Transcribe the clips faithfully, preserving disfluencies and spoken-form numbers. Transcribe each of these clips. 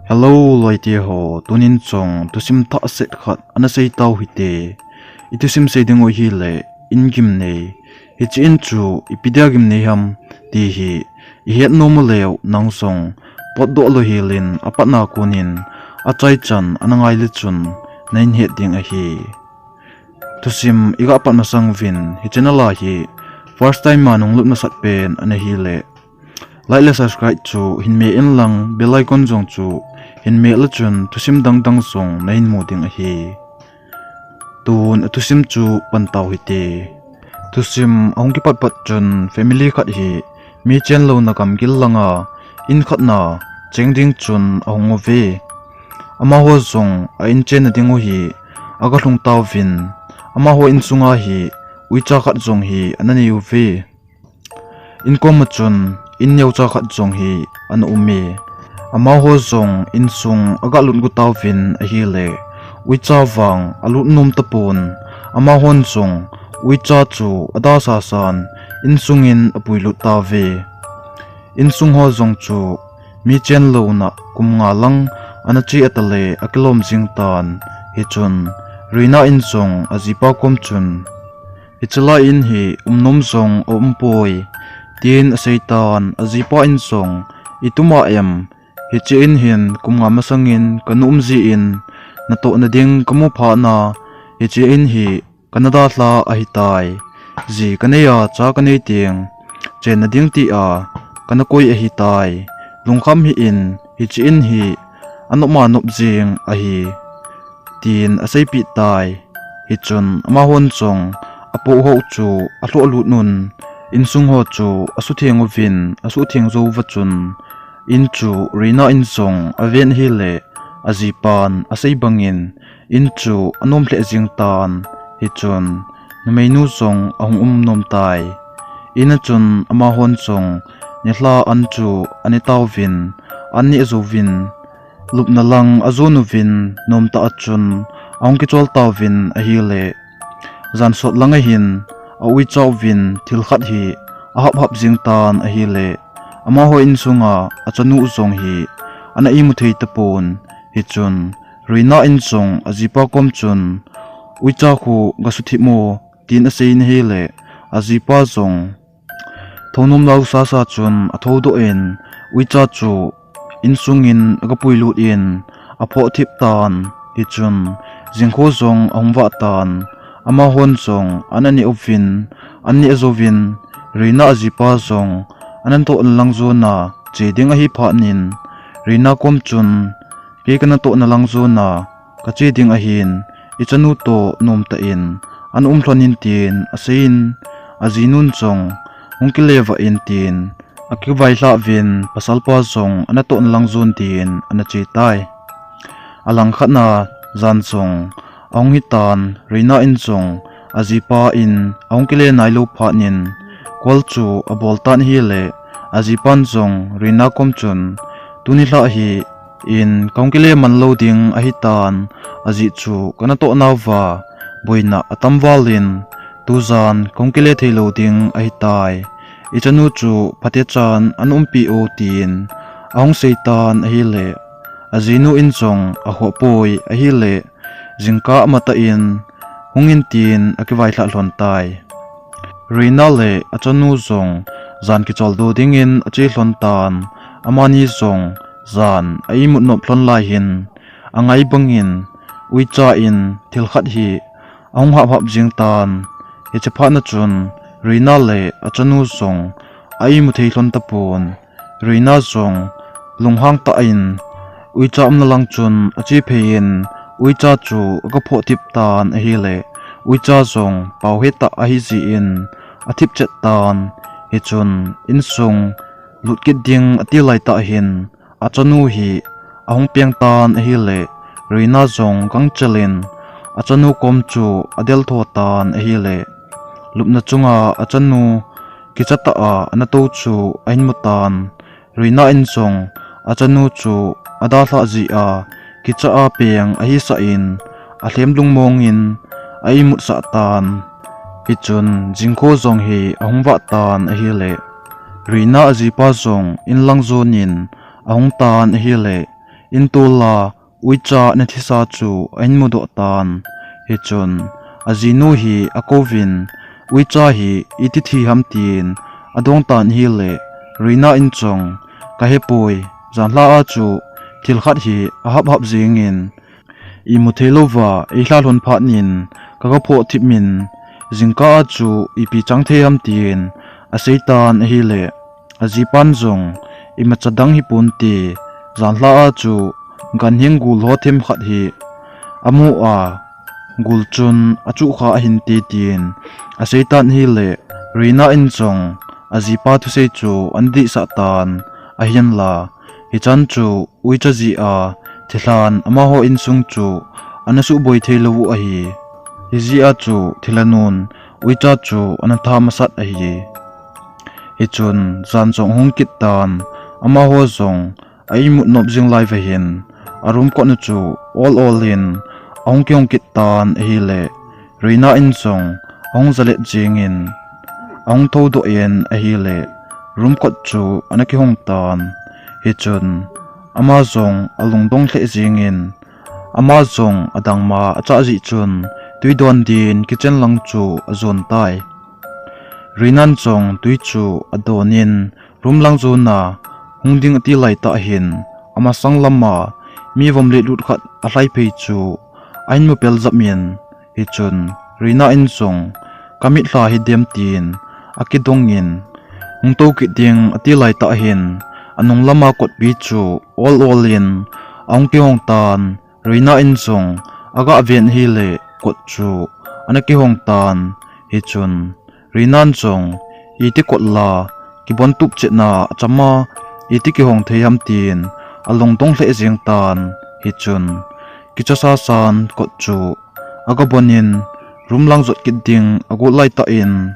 Hello, loite ho, tunin jong thusim thah set khat ana sei tau hite. I thusim sei ding u ahile, in gimnei. Hiche in chu ipi dia gimnei ham ti hi i het nom uleh nang jong potdoh lou hel in, apatna konin achaichan ana ngai le chun na in het ding ahi. Thusim i ga pat masang uvin, hiche channel a hi first time a nung lut masat pen ana hile, like le subscribe chu hin me in lang, bell icon jong chu hin me le chun thusim dang dang jong na hin mu ding ahi. Tun a thusim chu pan tau hite. Thusim ahung kipat pat chun family khat hi mi chen louna gamgil langa in khat na cheng ding chun ahung uve. Amaho jong a in chenna ding u hi aga lhung tauvin, amaho insunga hi uicha khat jong hi ana nei uve. In koma chun in neocha khat jong hi ana um e. Amaho jong insung aga lut gu tauvin ahile, uicha vang alut nom tapon, amahon jong uicha chu ada sasan insungin apui lut tauve. Insung ho jong chu mi chen louna kum nga lang ana che a tale akilom jing tan. Hichun Rina in jong ajipa kom chun, hiche lai in hi um nom jong aum poi, tin asei tan. Ajipa in jong, ituma em, hiche in hin kum nga masangin ka nu um jin, natohna ding kamu phat na, hiche in hi kana dalha ahitai. Ji kanei a cha kanei teng, chenna ding tia kana koi ahitai. Lungkham hih in, hiche in hi anop ma nop jing ahi, tin aseipeh tai. Hichun amahon jong apoh ho chu alhoh lut un, insung ho chu asutheng uvin, asutheng jou uva chun, in chu Rina in jong aven ahile, ajipan asei bangin in chu anom lheh jing tan. Hichun numeinu jong ahung um nom tai. In a chun amahon jong nilhah an chu ane tauvin, an neh jouvin, lupna lang ajon uvin, nomtah a chun ahung kichol tauvin ahile, jan sot lang ahin auicha uvin thil khat hi ahap hap jing tan ahile, amaho insunga achanu jong hi ana imu thei tapon. Hichun Rina in jong ajipa kom chun, uicha khu gasuthip mo, tin asei in ahile, ajipa jong thounom lau sasa chun athoudoh in, uicha chu insungin agapui lut in aphoh thip tan. Hichun jingkho jong ahung vah tan. Amahon jong an aneh uvin, an neh jouvin, Rina ajipa jong anatohna lang jona che ding ahi phatnin, Rina kom chun, kei kanatohna lang jona kache ding ahin, ichanu toh nomtah in ana um lhon in, tin aseiyin, ajinun jong, hung kile vah in, tin akivailhah uvin, pasalpa jong anatohna lang jon din ana che tai. Alangkhat na jan jong ahung hitan. Rina in jong ajipa in ahung kile nailou phatnin, call chu abol tan ahile, ajipan jong Rina kom chun, tuni lhah hi in kahung kile man lou ding ahitan, ajeh chu kanatoh nauva boina atam val in, tujan kahung kile thei lou ding ahitai. Ichanu chu phatechan ana umpi o, tin ahung sei tan ahile, ajinu in jong akhoh poi ahile, jingkah matah in hung in, tin akivailhah lhon tai. Rina le achanu jong jan kicholdo dingin ache lhon tan. Amani jong jan a imut nop lhon lai hin, angai bangin uicha in thil khat hi ahung hap hap jing tan. Hiche phat na chun Rina le achanu jong a imu thei lhon tapon. Rina jong lunghang tah in uicha umna lang chun ache phei in, uicha chu aga phoh thip tan ahile, uicha jong pao hetah ahi jeh in athip chet tan. Hichun insung lut kit ding ati lai tah hin, achanu hi ahung peng tan ahile, Rina jong gangchel in achanu kom chu adel tho tan ahile, lupna chunga achanu kicha tah a ana tou chu ahin mu tan. Rina in jong achanu chu adalhah jeh a kicha a peng ahisah in, alhem lungmong in a imutsah tan. Hichun jingkho jong hi ahung vah tan ahile, Rina ajipa jong in lang jon in ahung tan ahile, in tol a uicha ana thisa chu ahin mudoh tan. Hichun ajinu hi akouvin, uicha hi iti thi ham tin adong tan ahile, Rina in jong, kahepoi, janhi a chu thil khat hi ahap hap jingin, imu thei louva eilha lhon phat in kaga phoh thip in, jingkah a chu ipi chang thei ham tin asei tan ahile, ajipan jong, imacha dang hipon te, janhi a chu ganhing gul ho themkhat hi amu a, gul chun achuh kha ahin te tin asei tan ahile, Rina in jong ajipa thusei chu ana deisah tan ahinla, hichan chu uicha jeh a thilhan amaho insung chu ana suboi thei lou u ahi. Hijeh a chu thilhanun uicha chu ana tha masat ahi. Hichun jan jong ahung kit tan, amaho jong a imut nop jing lai uva hin, a room kot u chu ol ol in ahung kihong kit tan ahile, Rina in jong ahung jalet jingin, ahung thoudoh in ahile, room kot chu ana kihong tan. Hichun ama jong alungdong lheh jingin, ama jong adangma achah jeh chun twi don din kitchen lang chu ajon tai. Rina in jong twi chu adon in, room lang jona hung ding ati laitah hin, amasang lama mi vom letlut khat alhai phei chu ahin mu pel jap in, hichun Rina in jong, kamitlha hidem tin akidong in, hung tou kit ding ati laitah hin, anung lama kotpi chu ol ol in ahung kihong tan. Rina in jong aga ven ahile, kot chu ana kihong tan. Hichun Rina in jong, iti kot la kibon tup chetna achama, iti kihong thei ham tin alungdong lheh jing tan. Hichun kicha sasan kot chu aga bon in, room lang jot kit ding agot laitah in,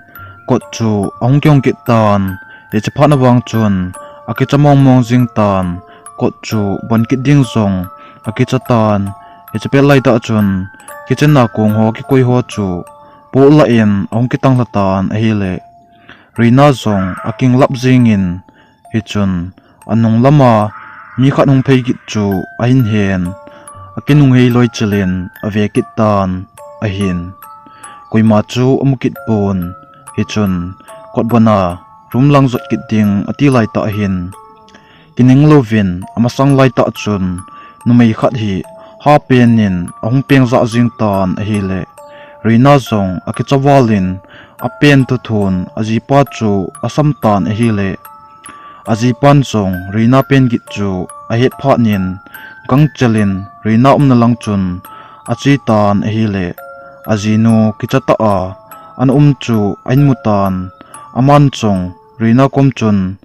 kot chu ahung kihong kit tan. Hiche phat na vang chun akicha mong mong jing tan, kot chu bon kit ding jong akicha tan. Hiche pet laitah chun kitchen a kong ho kikoi ho chu poh lah in ahung kitang lha tan ahile, Rina jong akinglap jingin, hichun anung lama mi khat hung phei kit chu ahin hen, akinung hei loi chilin ave kit tan ahin. Koima chu amu kit pon, hichun kot bon a room lang jot kit ding ati laitah hin, kining louvin amasang laitah chun numei khat hi half pant in ahung peng jah jing tan ahile, Rina jong akicha val in, apant thuthun ajipa chu asam tan ahile, ajipan jong Rina pant git chu ahet phat in, gangchel in Rina umna lang chun ache tan ahile, ajinu kicha tah a ana um chu ahin mu tan. Aman jong Rina kom chun,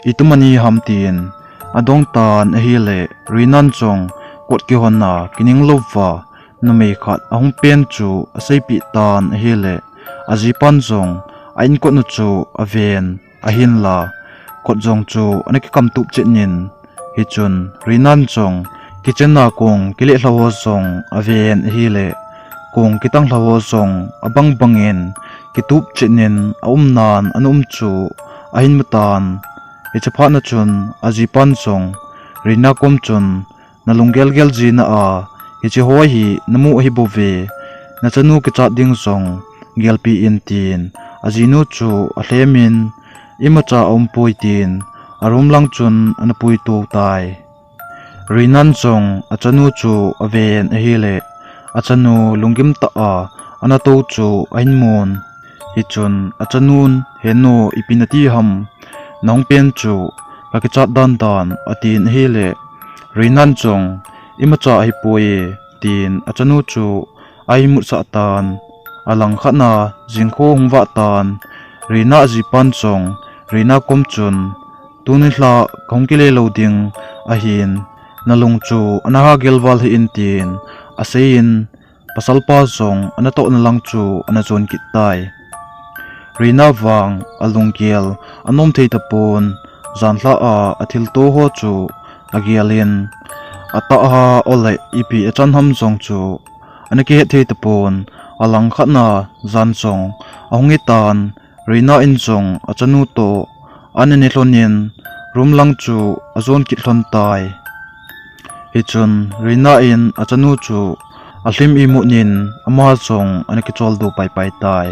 itum ani ham tin adong tan ahile, Rina in jong kot kihon a kining louva numei khat ahung peng chu aseipeh tan ahile, ajipan jong a inkot u chu aven, ahinla kot jong chu ana kikam tup chet in, hichun Rina in jong kitchen a kong kileh lha ho jong aven ahile, kong kitang lha ho jong abang bang in kitup chet in aumnan ana um chu ahin mu tan. Hiche phat na chun ajipan jong Rina kom chun, nalung gel gel jing na a, hiche ho hi namu ahi bouve, nachanu kichat ding jong gelpeh in tin, ajinu chu alhem in, imacha aumpoi tin, a room lang chun ana puitou tai. Rina in jong achanu chu aven ahile, achanu lunggim tah a ana tou chu ahin mun. Hichun achanun, henu, ipi nati ham, nahung peng chu kakichat dan dan, atin ahile, Rina in jong, imacha ahipoi e, tin achanu chu ahin mutsah tan. Alangkhat na jingkho hung vah tan. Rina ajipan jong Rina kom chun, tuni lha kahung kile lou ding ahin, nalung chu ana hagel val hih in tin aseiyin, pasalpa jong ana tohna lang chu ana jon kit tai. Rina vang alunggel anom thei tapon, janhi a athilto ho chu agel in, atah a ole ipi achan ham jong chu ana kihet thei tapon, alangkhat na jan jong ahung hitan, Rina in jong achanu toh an ana lhon in, room lang chu ajon kit lhon tai. Hichun Rina in achanu chu alhim imut in ama jong ana kicholdo paipai tai.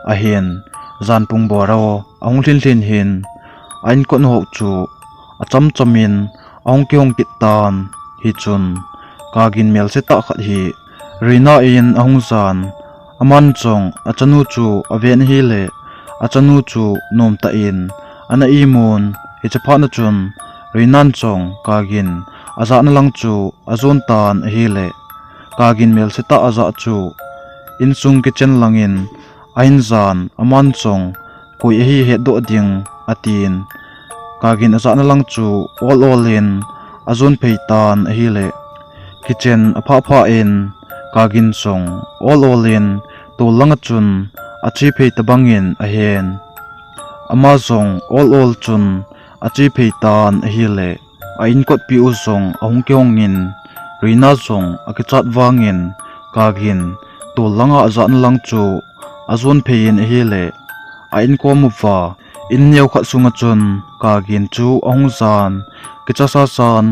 Ahin, jan pung bora ahung lhin lhin hin, a inkot ho chu achamcham in ahung kihong kit tan. Hichun Kagin melse tah khat hi Rina in ahung jan, aman jong achanu chu aven ahile, achanu chu nomtah in ana imun. Hiche phat na chun Rinan jong Kagin ajahna lang chu ajon tan ahile, Kagin melse tah ajah chu insung kitchen langin ahin jan, aman jong koi ahi hetdoh ding atin, Kagin ajahna lang chu ol ol in ajon phei tan ahile, kitchen aphah phah in Kagin jong ol ol in tol langa chun ache phei tabang in ahen. Ama jong ol ol chun ache phei tan ahile, a inkotpi u jong ahung kihong in, Rina jong akichat vangin Kagin tol langa ajahna lang chu ajon phei in ahile, a inkom uva in neo khat sunga chun Kagin chu ahung jan, kicha sa san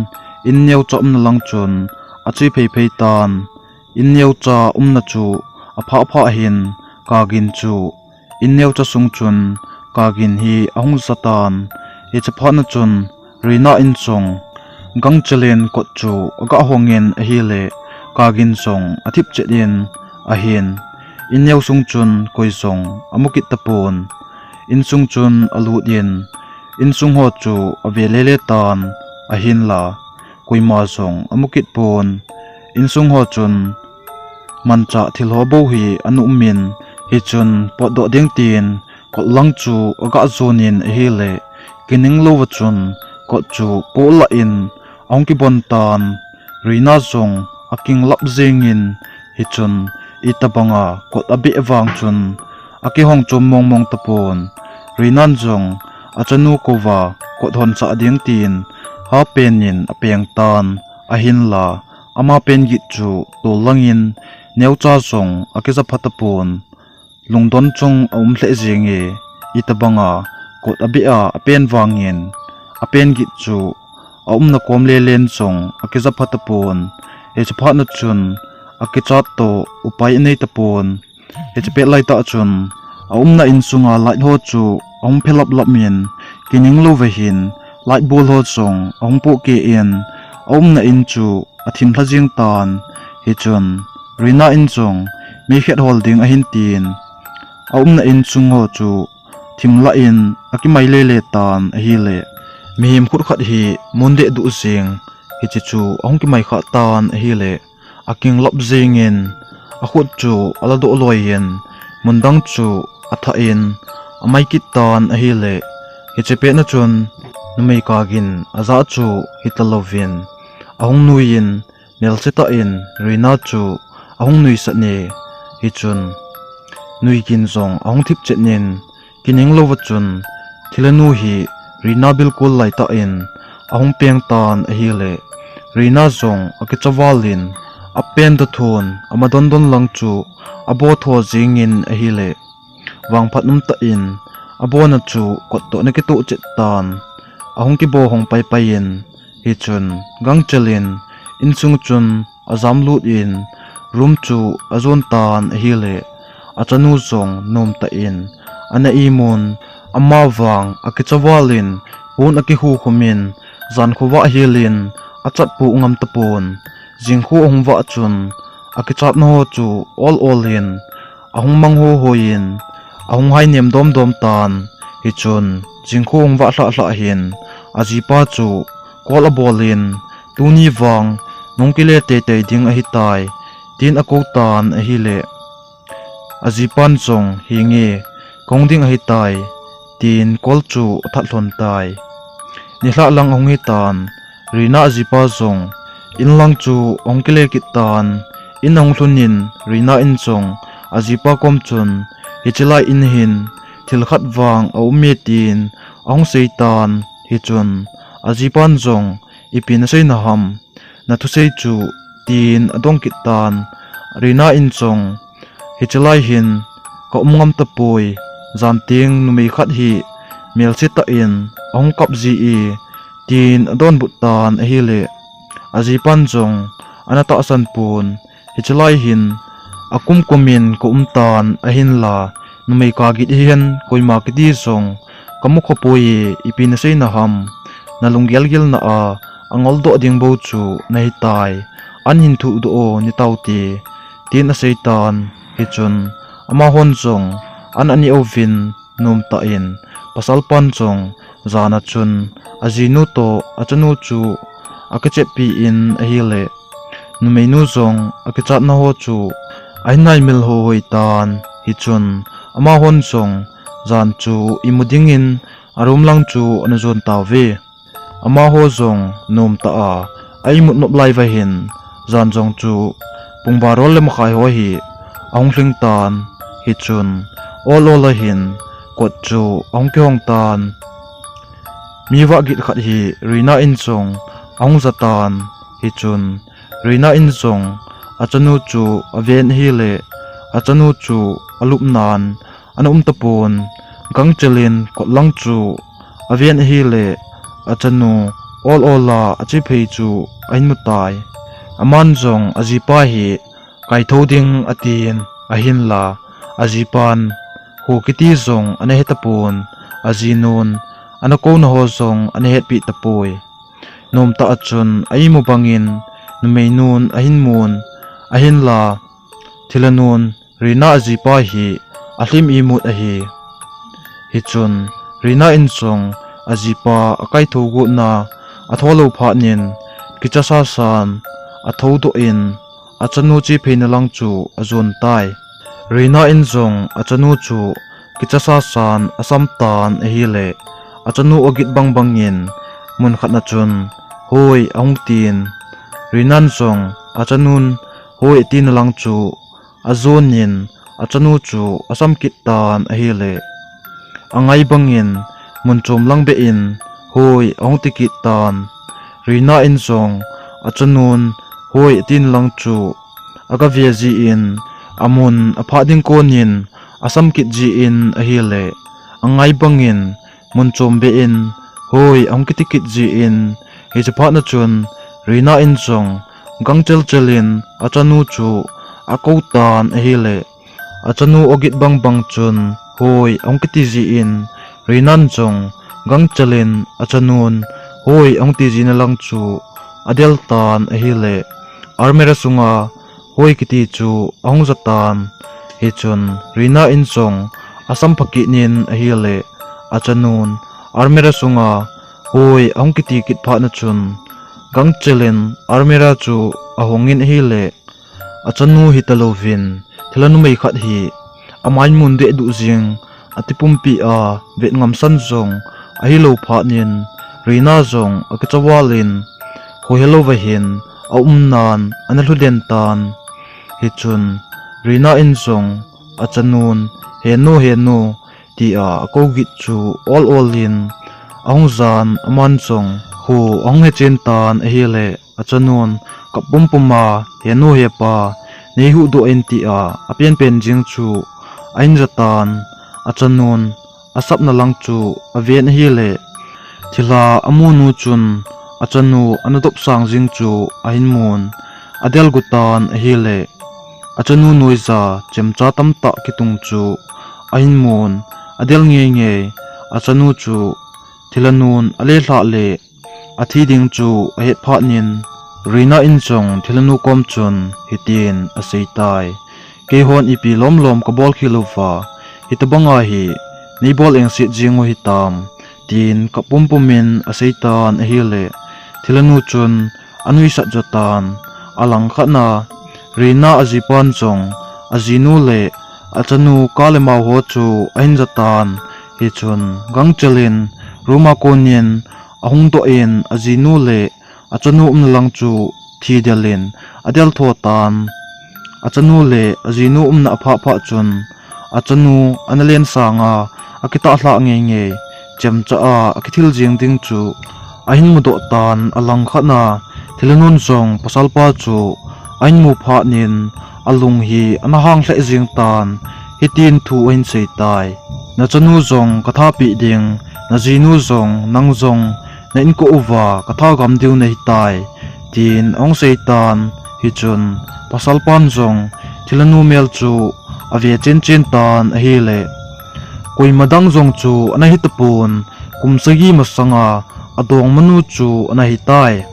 in neocha umna lang chun ache phei phei tan. In neocha umna chu aphah phah hin Kagin chu in neocha sung chun Kagin hi ahung ja tan. Hiche phat na chun Rina in jong gangchel in kot chu aga hong in ahile, Kagin jong athip chet in ahin, in neo sung chun koi jong amu kit tapon. Insung chun alut in, insung ho chu ave lele tan, ahinla koima jong amu kit pon. Insung ho chun manchah thil ho bou hi ana um in, hichun potdoh ding tin kot lang chu aga jon in ahile, kining louva chun kot chu poh lah in ahung kibon tan. Rina jong akinglap jeng in, hichun itobanga kot abeh vang chun akihong chom mong mong tapon. Rinan jong achanu kouva kot hon chah ding tin half pant in apeng tan, ahinla ama pant git chu tol langin neocha jong akija pha tapon. Lungdon chung aum lheh jenge, itobanga kot abeh a apen vangin, apen git chu aumna kom lelen jong akija pha tapon. Hiche phat na chun akichat toh upai anei tapon. Hiche pet laitah chun aumna insunga light ho chu ahung phe lap lap in, kining louva hin light bulb ho jong ahung pohkeh in, aumna in chu athim lha jeng tan. Hichun Rina in jong mei khet hol ding ahin tin, aumna insung ho chu thim lah in akimai lele tan ahile, mihem khut khat hi mun deh duh jeng, hiche chu ahung kimai kha tan ahile, akinglap jeng in, akhut chu aladoh loi in, mun dang chu athah in amai kit tan ahile, hiche pet na chun numei Kagin ajah chu hita louvin ahung nui in, melse tah in Rina chu ahung nuisat e. Hichun nuigin jong ahung thip chet in, kining louva chun thilhanu hi Rina bilkul laitah in ahung peng tan ahile, Rina jong akicha val in, apen toh thon ama don don lang chu abo tho jeng in ahile, vangphat umtah in abona chu kot toh ana kitoh chet tan, ahung kibo hong pai pai in, hichun gangchel in insung chun ajam lut in room chu ajon tan ahile, achanu jong nomtah in ana imun, ama vang akicha val in pon akihu khum in, jan khovah hel in achat poh ngam tapon. Jingkho ahung vah chun akichatna ho chu ol ol in ahung mang ho hoi in, ahung hai nem dom dom tan. Hichun jingkho ahung vah lhah lhah hin ajipa chu call abol in, tuni vang nahung kile teitei ding ahitai, tin akou tan ahile, ajipan jong, henge, kahung ding ahitai, tin call chu athat lhon tai. Nilhah lang ahung hitan, Rina ajipa jong in lang chu ahung kile kit tan. In ahung lhun in Rina in jong ajipa kom chun, hiche lai in hin thil khat vang aum e tin ahung sei tan. Hichun ajipan jong, ipi nasei naham, nathusei chu, tin adong kit tan. Rina in jong, hiche lai hin kaum ngam tapoi, jan teng numei khat hi melse tah in ahung kap ji e, tin adonbut tan ahile, Ajipan jong ana tahsan pon, hiche lai hin akum kum in ka um tan ahinla, numei kagit hihen koima kiti jong kamu khapoi e, ipi nasei naham, nalung gelgel na a, angol doh ding bou chu nahitai, an hin thuhdoh o nitaute, tin asei tan. Hichun amahon jong an anei uvin, nomtah in pasalpan jong jan a chun ajinu toh achanu chu akichetpi in ahile, numeinu jong akichatna ho chu ahin naimil hohoi tan. Hichun amahon jong jan chu imu dingin a room lang chu ana jon tauve. Amaho jong nomtah a a imut nop lai vahin, jan jong chu pung baro le makhai ho hi ahung lhing tan. Hichun ol ol a hin kot chu ahung kihong tan. Mi vah git khat hi Rina in jong ahung ja tan. Hichun Rina in jong achanu chu aven ahile, achanu chu alupnan ana um tapon, gangchel in kot lang chu aven ahile, achanu ol ol a ache phei chu ahin mutai. Aman jong ajipa hi kaitho ding atin ahinla, ajipan ho kiti jong ana he tapon, ajinun ana kouna ho jong ana hetpi tapoi. Nomtah a chun a imu bangin numeinun ahin mun, ahinla thilanun Rina ajipa hi alhim imut ahi. Hichun Rina in jong ajipa akaitho gotna atho lou phat in kicha sasan atho doh in achanu che pheina lang chu ajon tai. Rina in jong achanu chu kicha sasan asam tan ahile, achanu agit bang bangin mun khat na chun hoi ahung tin, Rina in jong achanun hoi atina lang chu ajon in achanu chu asam kit tan ahile, angai bangin mun chom lang beh in hoi ahung ti kit tan. Rina in jong achanun hoi atina lang chu aga ve jin, amun aphah ding konin asam kit jin ahile, angai bangin mun chom beh in hoi ahung kiti kit jin, hiche phat na chun Rina in jong gangchel chel in achanu chu akou tan ahile, achanu agit bang bang chun hoi ahung kiti jin, Rina in jong gangchel in achanun hoi ahung ti jina lang chu adel tan ahile, almirah sunga hoi kiti chu ahung ja tan. Hichun Rina in jong asam pha kit in ahile, achanun almirah sunga hoi ahung kiti kit phat na chun gangchel in almirah chu ahong in ahile, achanu hita louvin thilha numei khat hi amai mun deh duh jing, ati pumpi a vet ngam san jong ahilou phat in, Rina jong akicha val in, kho helou va hin aumnan ana lhu den tan. Hichun Rina in jong achanun, "He nu, he nu," tia akou git chu ol ol in ahung jan, aman jong kho ahung he chen tan ahile, achanun kap pum pum a, "He nu, he pa, nei huhdoh in," tia apen pen jing chu ahin ja tan. Achanun asapna lang chu aven ahile, thilha amu nu chun achanu ana dop sang jing chu ahin mun, adel gu tan ahile, achanu noija chemcha tamtah kitung chu ahin mun, adel ngei ngei, achanu chu thilha nun ale lhah le athi ding chu ahet phat in, Rina in jong thilha nu kom chun hitin asei tai, "Keihon ipi lom lom kabol khel louva, hitabang a hi nei bol engset jing u hitam," tin kap pum pum in asei tan ahile, thilha nu chun anuisat jo tan. Alang khat na, Rina ajipan jong ajinu le achanu ka le mao ho chu ahin ja tan. Hichun gangchel in room a kon in ahung doh in, ajinu le achanu umna lang chu thi del in adel tho tan. Achanu le ajinu umna aphah phah chun, achanu ana len sang a, akitah lhah ngei ngei, chemcha a akithil jing ding chu ahin mudoh tan. Alang khat na, thilha nun jong pasalpa chu ahin mu phat in, alung hi ana hang lheh jing tan. Hitin thu ahin sei tai, "Nachanu jong katha peh ding, najinu jong, nang jong na inkoh uva katha gam diu nahi tai," tin ahung sei tan, hichun pasalpan jong thilhanu mel chu ave chenchen tan ahile, koima dang jong chu ana hitapon, kum sagi masanga adongmanu chu ana hitai.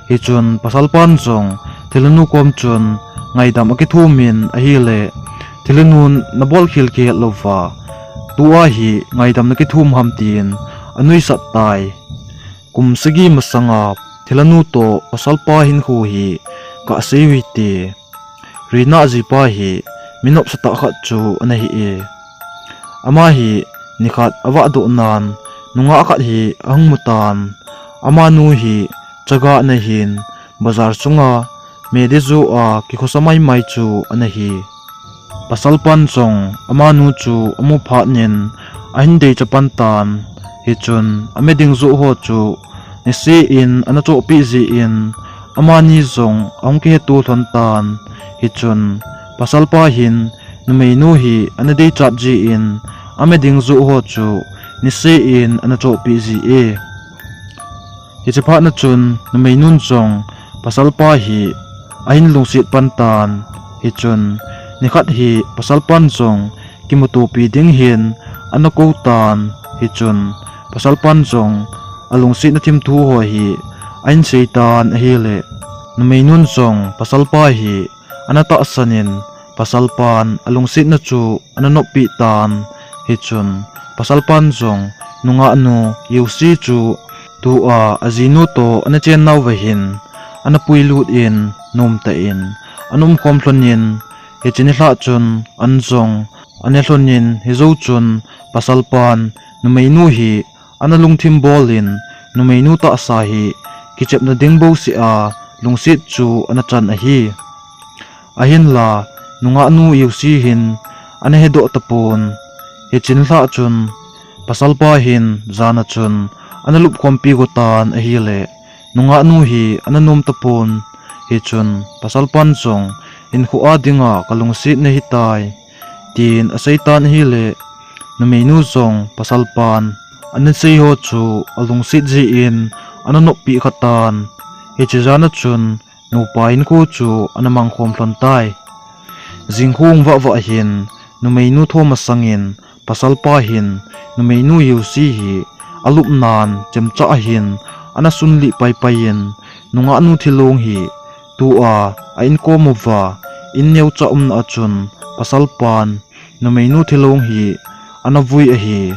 Hichun pasalpan jong thilhanu kom chun ngaidam akithumin ahile, thilhanun nabol khel kihet louva, tua hi ngaidam nakithum ham tin anuisat tai. Kum sagi masanga thilhanu toh pasalpa hinkho hi kasei u hite. Rina jipa hi mi nopsa tah khat chu ana hi e. Ama hi nikhat avahdoh nan, nungah khat hi ahung mutan. Amanu hi chaga ana hin, bazar sunga meh ding joh a kikhosa maimai chu ana hi. Pasalpan jong amanu chu amu phatnin ahin deicha pan tan, hichun ame ding joh ho chu niseh in ana chohpeh jin, amani jong ahung kihetto lhon tan. Hichun pasalpa hin numeinu hi ana deichat jin, ame ding joh ho chu niseh in ana chohpeh ji e. Hiche phatna chun numeinun jong pasalpa hi ahin lungset pan tan. Hichun nikhat hi pasalpan jong kimutopi ding hin ana kou tan. Hichun pasalpan jong alungsetna thimthu ho hi ahin sei tan ahile, numeinun jong pasalpa hi ana tahsan in, pasalpan alungsetna chu ana noppeh tan. Hichun pasalpan jong nungahnu Yusi chu tua ajinu toh ana chennauva hin ana puilut in, nomtah in ana umkhom lhonin, hiche nilhah chun an jong ane lhonin, hijou chun pasalpan numeinu hi ana lungthim bolin, numeinu tahsa hi kichepna ding bouseh a lungset chu ana chan ahi. Ahinla, nungahnu Yusi hin ana hedoh tapon. Hiche nilhah chun pasalpa hin jana chun ana lupkhompi go tan ahile, nungahnu hi ana nom tapon. Hichun pasalpan jong, hinkho a dinga kalungset nahitai, tin asei tan ahile, numeinu jong pasalpan ana sei ho chu alungset jin ana noppeh kha tan. Hiche jana chun nupa hinkho chu ana mangkhom lhon tai. Jingkah hung vah vah hin, numeinu tho masangin pasalpa hin numeinu Yusi hi alupnan chemcha ahin ana sunlih paipai in, nungahnu thilong hi tua a inkom uva, in neocha umna a chun pasalpan numeinu thilong hi ana vui ahi.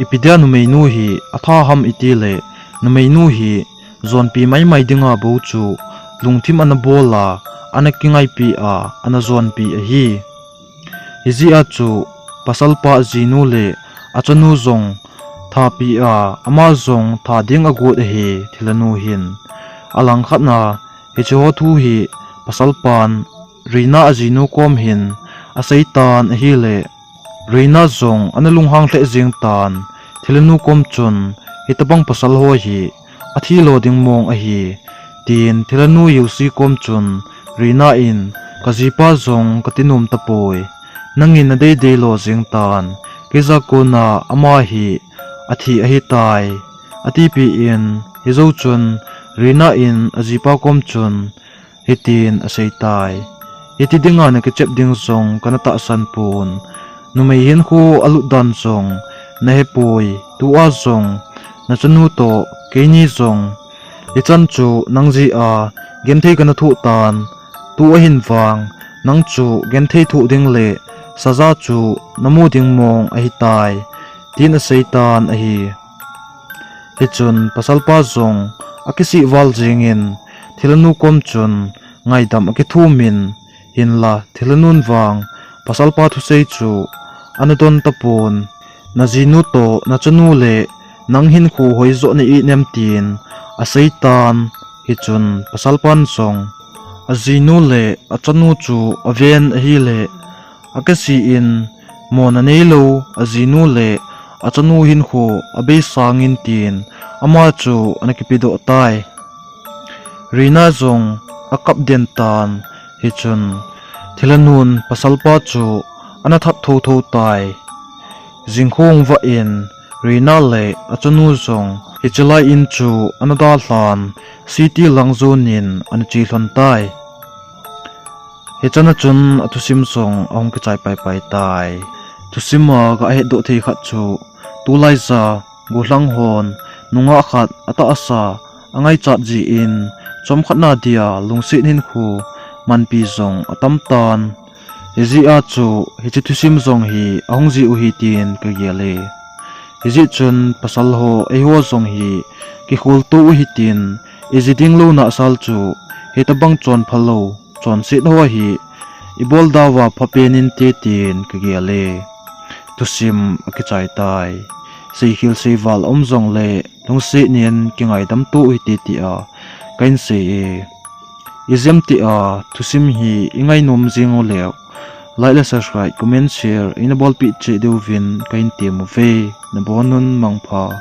Ipi dia numeinu hi atha ham itile, numeinu hi jonpi maimai dinga bou chu lungthim ana bol a, ana kingaipi a, ana jonpi ahi. Hijeh a chu pasalpa ajinu le achanu jong thapi a, ama jong tha ding agot ahi, thilhanu hin. Alangkhat na, hiche ho thu hi pasalpan Rina ajinu kom hin asei tan ahile, Rina jong ana lunghang lheh jeng tan, thilhanu kom chun, hitobang pasal ho hi athi lo ding mong ahi, tin thilhanu Yusi kom chun, Rina in, kajipa jong kati nom tapoi. Nangin nadei dei lo jeng tan, keija kona ama hi athi ahitai, atipeh in, hijou chun, Rina in ajipa kom chun, hitin asei tai. Hiti dinga nakichep ding jong kana tahsan pon. Numei hinkho alut dan jong nahepoi. Tua jong nachanu toh keini jong, hichan chu nang jeh a genthei kana thoh tan. Tu ahin vang, nang chu genthei thoh ding le saja chu namu ding mong ahitai, tin asei tan ahi. Hichun pasalpa jong akisih val jengin, thilhanu kom chun ngaidam akithumin, hinla thilhanun vang pasalpa thusei chu ana don tapon. Najinu toh nachanu le nang hinkho hoijoh na-it nem, tin asei tan. Hichun pasalpan jong ajinu le achanu chu aven ahile, akisih in, mona neilou ajinu le achanu hinkho abeisangin, tin ama chu ana kipedoh tai. Rina jong akap den tan. Hichun thilhanun pasalpa chu ana that thotho tai. Jingkah hung vah in, Reena le achanu jong hiche lai in chu ana dalhan, city lang jonin ana che lhon tai. Hichan a chun athusim jong ahung kichai paipai tai. Thusim a gahetdoh thei khat chu, tulai ja gollhang hon nungah khat atahsa angaichat jeh in chomkhat na dia lungset hinkho manpi jong atam tan. Hijeh a chu hiche thusim jong hi ahung jih u ahi tin kagel e. Hijeh chun pasal ho eiho jong hi kikholtoh u hitin, iji ding lou nahsah chu hitobang chonphalou chonset ho hi ibol dauva phapen inte tin kagel e. Thusim akichai tai. Seikhel seival um jongle lungset in kingaidam to u hite tia kahin sei e. Ijemtia thusim hi ingainom jing uleh, like le subscribe, comment, share eina bolpeh cheh diuvin kahin tem uve. Nabonun mangpha.